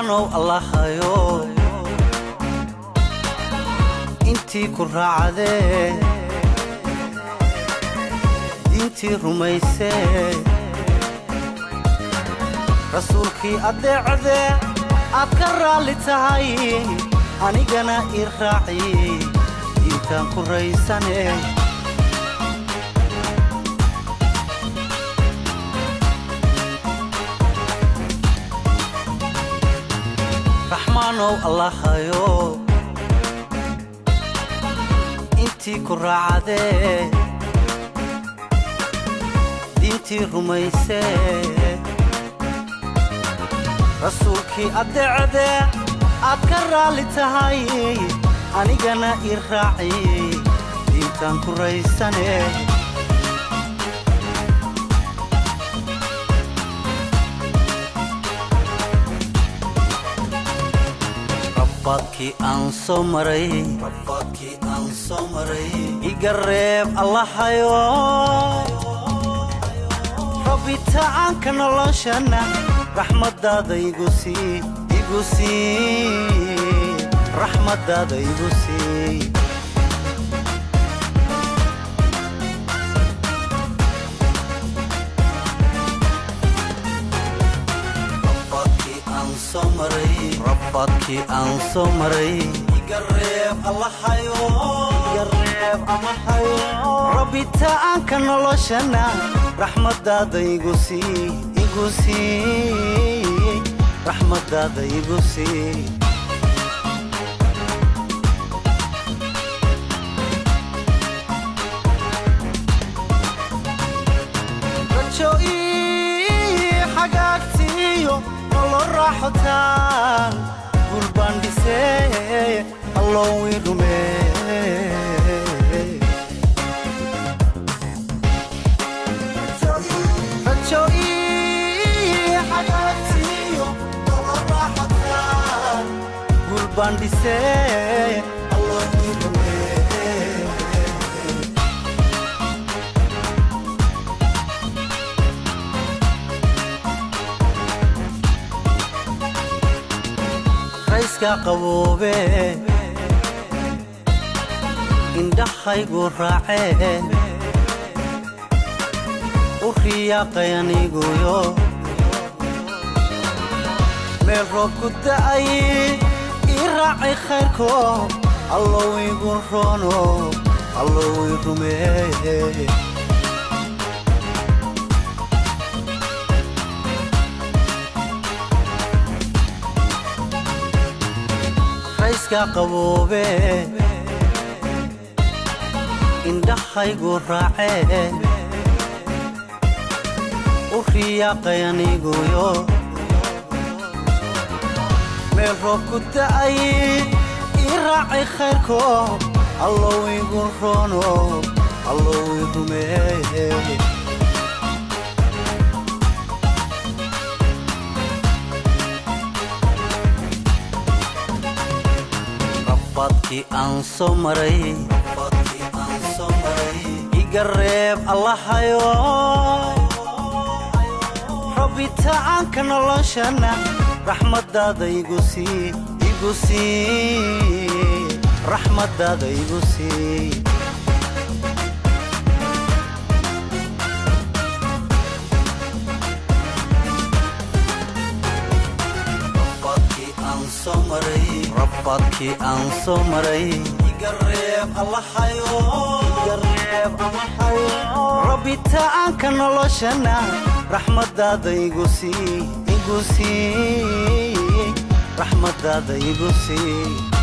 Raxmaanow Allahayo, intii ku raacdee, diintii rumaysee, rasuulkii addeecdee, aad ka raalli tahay, anigana ii raaci diintaan ku raysane. Raxmaanow Allahayo, intii ku raacdee, diintii rumaysee, rasuulkii addeecdee, aad ka raalli tahay, anigana ii raaci diintaan ku raysane. Rafaadkii aan soo maray, rafaadkii aan soo maray, iga reeb Allahayo. Rabitaanka noloshana raxmaddaada igu sii, igu sii, raxmaddaada igu sii. Rafaadkii aan soo maray, rafaadkii aan soo maray, iga reeb Allahayo, iga reeb Allahayo. Rabitaanka noloshana raxmaddaada igu sii, igu sii, raxmaddaada igu sii. Rajo ii xagaagtiyo nolol raaxotaan guul baan dhisee, Allow ii rumee. Rajo ii xagaagtiyo nolol raaxotaan guul baan dhisee, Allow ii rumee. Rayska qaboobe indhahaygu raacee, u riyaaqay aniguyo meel roob ku da'ay, ii raacay khayrko, Allow igu roono, Allow ii rumee. Rayska qaboobe indhahaygu raacee, u riyaaqay aniguyo meel roob ku da'ay, ii raacay khayrko, Allow igu roono, Allow ii rumee. Rafaadkii aan soo maray, rafaadkii aan soo maray, iga reeb Allahayo. Rabitaanka noloshana raxmaddaada igu sii, igu sii, raxmaddaada igu sii. Rafaadkii aan soo maray, rafaadkii aan soo maray, iga reeb Allahayo, iga reeb Allahayo. Rabitaanka noloshana raxmaddaada igu sii, igu sii, raxmaddaada igu sii.